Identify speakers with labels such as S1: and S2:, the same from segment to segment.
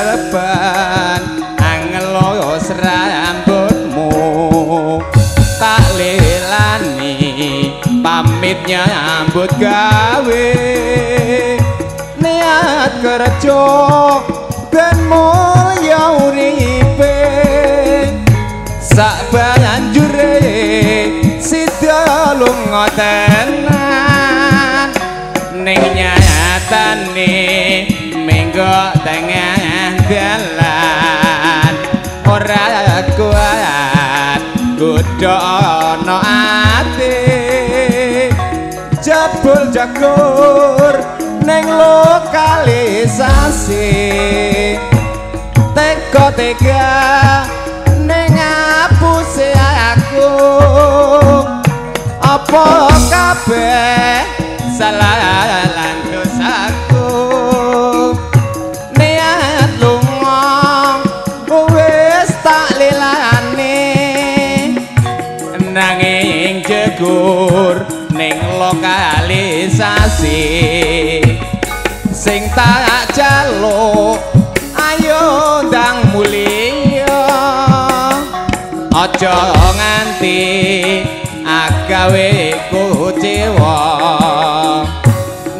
S1: terban angelos rambutmu tak lelani pamit nyambut gawe niat kerja ben mulya uripe sak banjure sida lunga tenan ning nyatane menggok tengah dalan ora kuat godho ana ati jebul jagur ning lokalisasi tega-tega ning ngapuse aku apa kabeh salah lan dosaku niat lunga wis tak lilane nanging jegur ning lokalisasi sing tak jaluk ayo ndang mulya aja nganti agawe kuciwa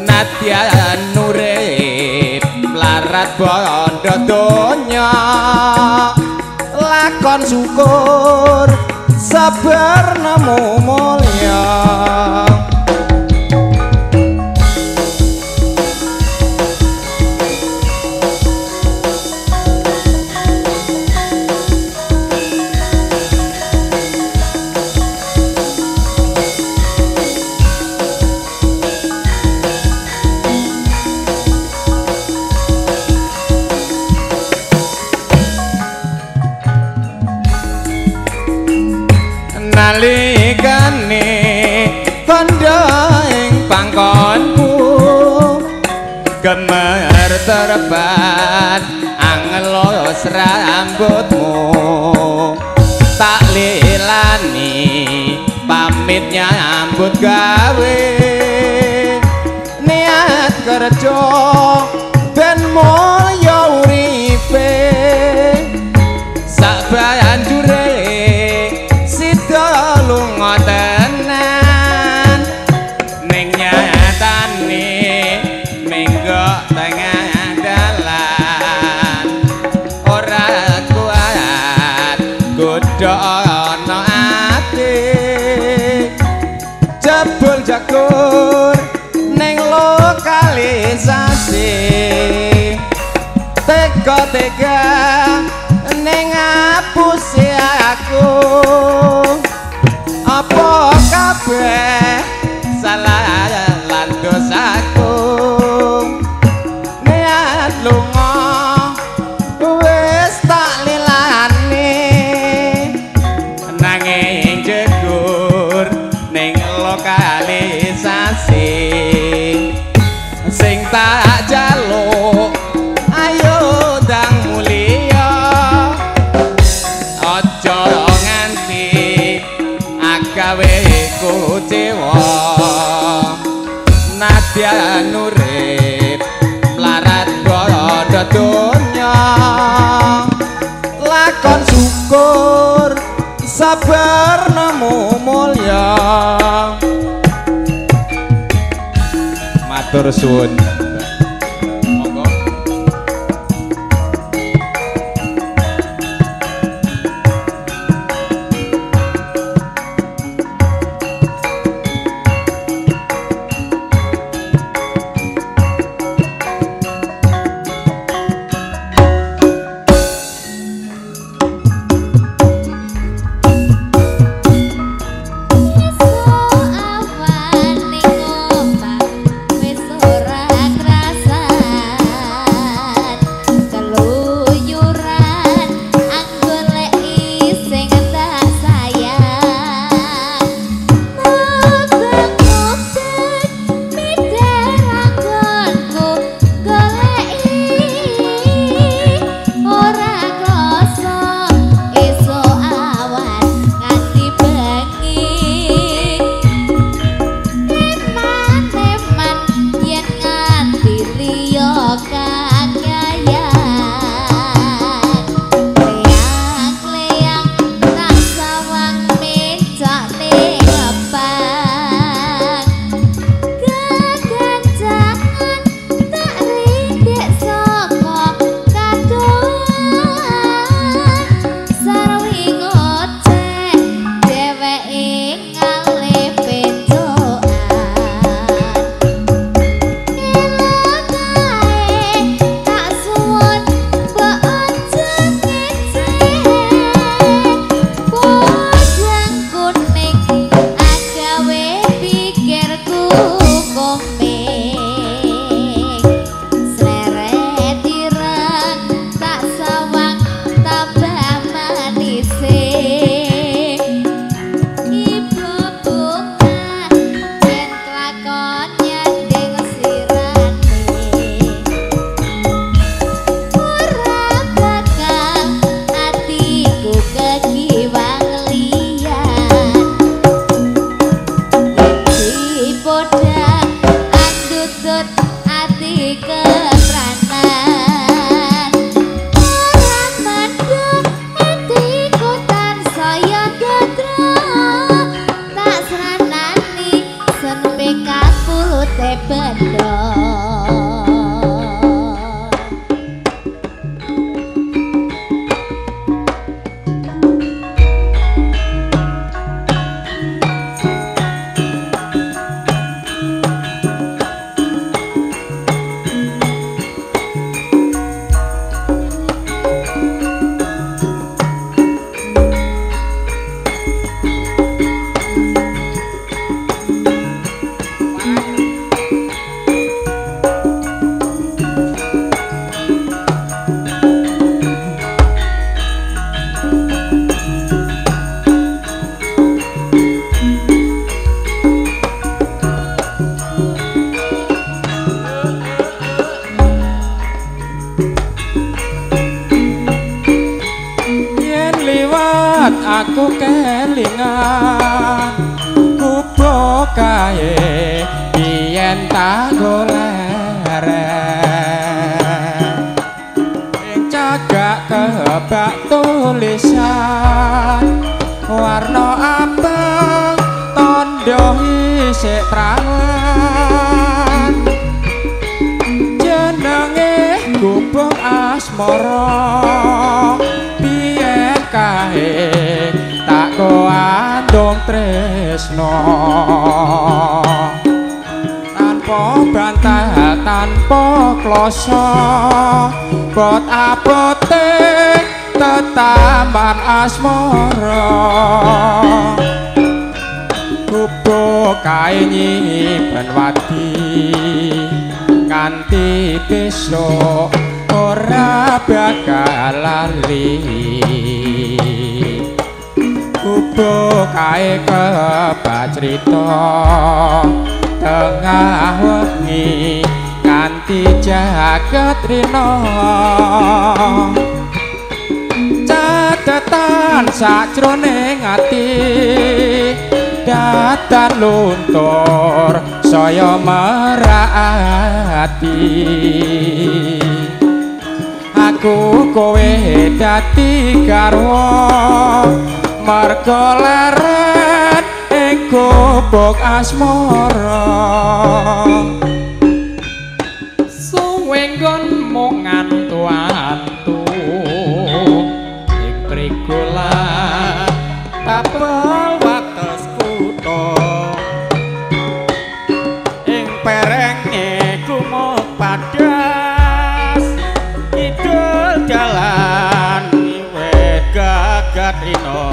S1: nadyan urip mlarat bondo donya lakon syukur sabar nemu mulya. Nalikane kandha ing pangkonku gemer terban angelos rambutmu tak lilani pamit nyambut gawe niat kerja ben mulya uripe sak banjure sida lunga tenan ning nyatane menggok tengah dalan ora kuat godho ana ati jebul jagur ning lokalisasi tega-tega ning ngapuse aku apa kabeh salah lan dosaku niat lunga wis tak lilane nanging jegur ning lokalisasi sing tak jaluk ayo ndang mulya aja nganti agawe kuciwa nadyan urip mlarat bondo donya lakon syukur sabar nemu mulya. Matur suwun. Monggo.
S2: Awan ning omah wis ora Kepranan ora mandhuk atiku tansaya dadra tak sranani sun PK10 bendo.
S1: Aku kelingan kubo kae biyen tak goleren ing cagak kebak tulisan warna abang tandha isih prawan jenenge gubuk asmara biyen kae tak koandong tresno tanpa bantah tanpa kloso bot apotek tetaman asmara gubuk kae nyimpen wadi nganti besok ora bakal lali. Gubuk kae kebak crita tengah wengi nganti jagat rina catetan sakjroning ati datan luntur saya merak ati. Aku kowe dadi garwa mergo leren ing gubuk asmara. Suwe nggonmu ngantu-antu ing prigolan tapel wates kutha ing perenge gumuk padas kidul dalan wiwit gagat rina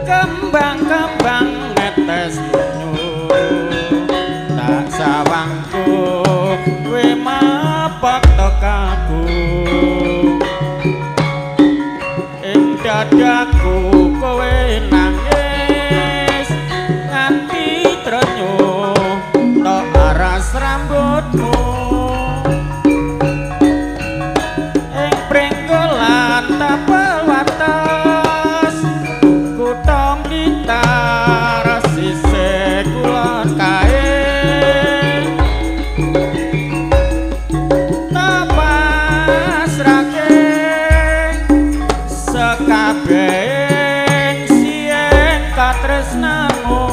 S1: kembang-kembang netes lunyu tak sawangku kowe mapak tekaku ing dadaku kowe nangis nganti trenyuh tok aras rambutmu ing pringgolan tapel wates kutha Blitar sisih kulon kae tapasrake sekabehing sien katresnamu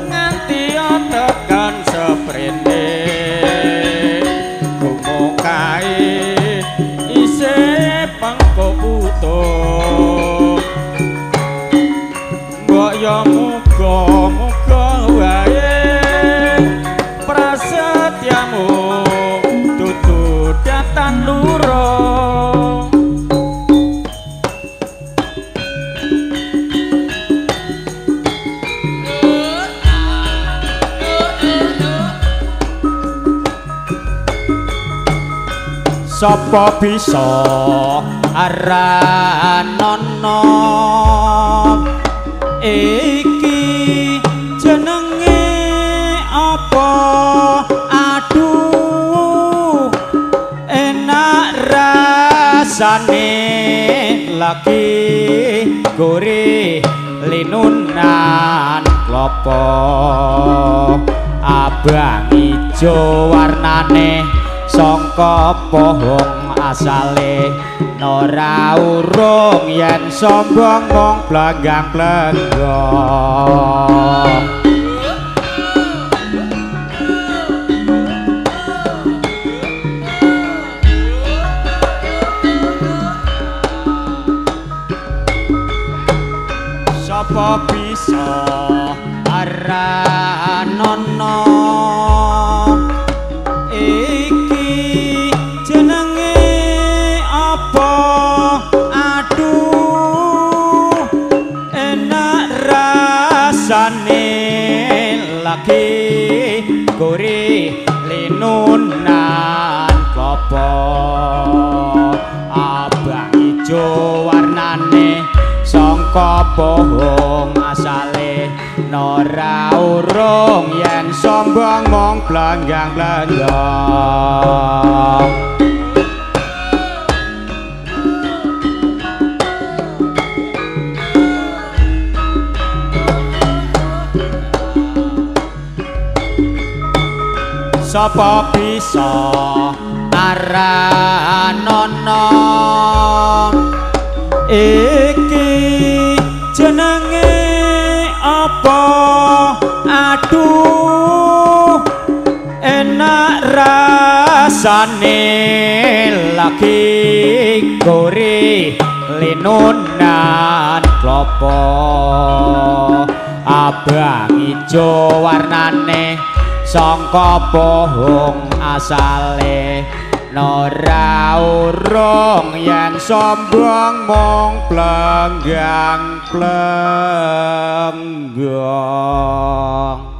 S1: nganti tekan seprene gumuk kae isih pengko utuh mbok ya muga-muga wae prasetyamu dudu datan loro.
S3: Sapa bisa aranana iki jenenge apa? Aduh enak rasane lagi gurih linunan. klopo abang ijo warnane sangka pohong asale ora urung yen sombong mung blenggang-blenggong. Sapa bisa aranono iki jenenge apa? Aduh enak rasane lagi gurih linunan klopo abang ijo warnane sangka pohong asale ora urung yen sombong mung blenggang-blenggong. Sapa bisa aranono iki jenenge apa? Aduh enak rasane lagi gurih linunan klopo abang ijo warnane sangka pohong asale ora urung yen sombong mung blenggang-blenggong.